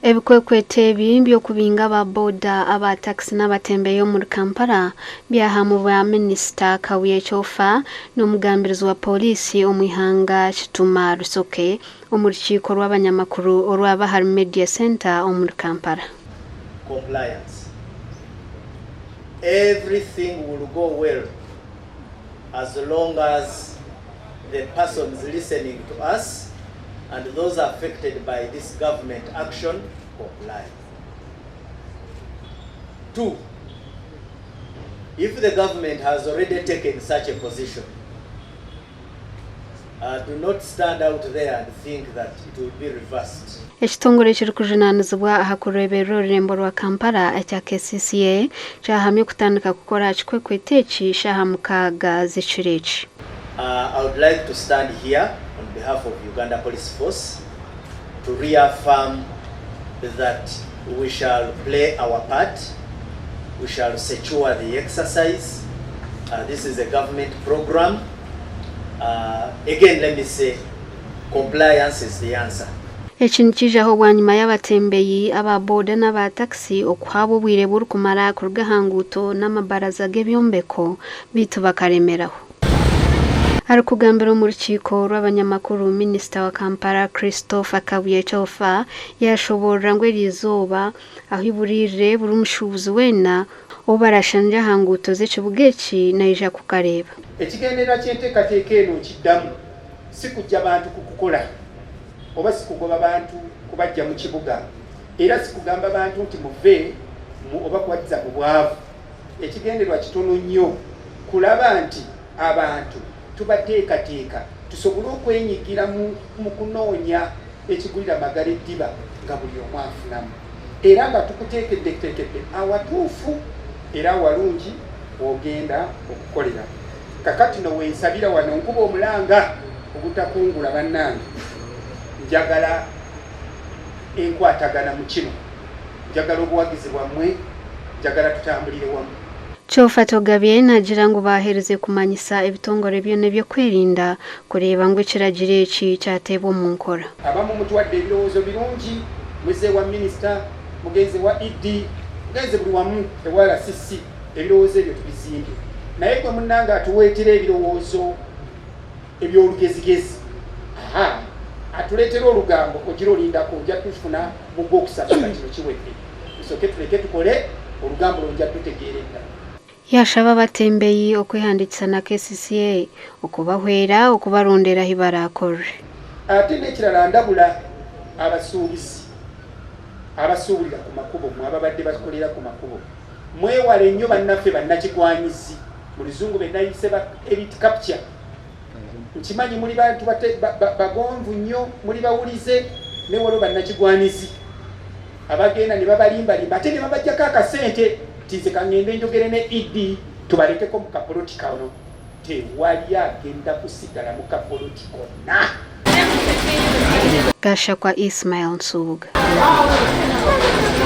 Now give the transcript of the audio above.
Ebikwekweto ebi by'okubinga aba boda, aba takisi n'abatembeyi omuri Kampala byahamibwa Minisita Kabuye Kyofa n'omugambirizi wa Pooriisi omu ihanga Kituma Rusoke omu rukiiko rw'abanyamakuru orwaba ahari Media Centre omuri Kampala. Compliance. Everything will go well as long as the persons listening to us and those affected by this government action comply. 2. If the government has already taken such a position, uh, do not stand out there and think that it will be reversed. Ekitongore ekirikujunaanizibwa aha kureeberera orurembo rwa Kampala ekya KCCA kyahamya okutandika kukora aha kikwekweto eki shaaha mukaaga z'ekiro eki. Uh, I would like to stand here on behalf of Uganda Police Force to reaffirm that we shall play our part, we shall secure the exercise. This is a government program. Again, let me say, compliance is the answer. Eki nikiijaho bwanyima y'abatembeyi aba boda n'aba takisi okuhabwa obwire burikumara kuruga aha nguuto n'amabaraza g'ebyombeko beitu bakaremeraho. Arikugambira omu rukiiko rw'abanyamakuru, Minisita wa Kampala Christopher Kabuye Kyofa yashoboorora ngu eriizooba ahu buriire buri mushuubuzi weena ou barashangye aha nguuto z'ekibuga eki naija kukareeba. Ekigendererwa ky'enteekateeka eno nkiddamu, si kuggya bantu ku kukola oba si kugoba bantu kubaggya mu kibuga era si kugamba bantu nti muve mu oba kubazza mu bwavu. Ekigendererwa kitono nnyo, kulaba nti abantu tubateekateeka tusobole okwenyigira mu kunoonya ekigulira magala eddiba nga buli omu afunamu era nga tukuteekeddeteekedde awatuufu era awalungi w'ogenda okukolera. Kakati no wensabira wano nkuba omulanga ogutakungula bannange njagala enkwatagana mu kino, njagala obuwagizi bwammwe, njagala tutambulire wamu. Kyofatogabye naagira ngu baaherize kumanyisa ebitongore byona eby'okwerinda kureeba ngu ekiragiro eki kyateebwa omu nkora. Abamu mutuwadde ebirowoozo birungi, muzze ewa minisita, mugenze ewa ED, mugenze buli wamu ewa RCC, ebirowoozo ebyo tubizimbye. Naye gwe munnange atuweetera ebirowoozo eby'olugezigezi, ahaa, atuleetera olugambo, ogira olindako ojja tufuna mu Gwokusatu nga kino kiwedde. Tusooke tuleke tukole, olugambo lwo ojja tutegeera edda. Yaashaba abatembeyi okwehandiikisa na KCCA okubahwera okubarondera ahu baraakorere. Ate n'ekirala ndabula abasuubuzi abasuubulira ku makubo mmwe ababadde bakolera ku makubo mwewale nnyo bannaffe bannakigwanyizi mu luzungu be nayise ba elite capture nkimanyi muli bantu bagonvu nnyo muli bawulize naye waliwo bannakigwanizi abagenda ne babalimbalimba ate ne babajjako akasente nti nze kangende njogere ne ED tubalekeko mu kapoloti kano tewali agenda kusigala mu kapoloti konna. Gashakwa Ismail Nsubuga.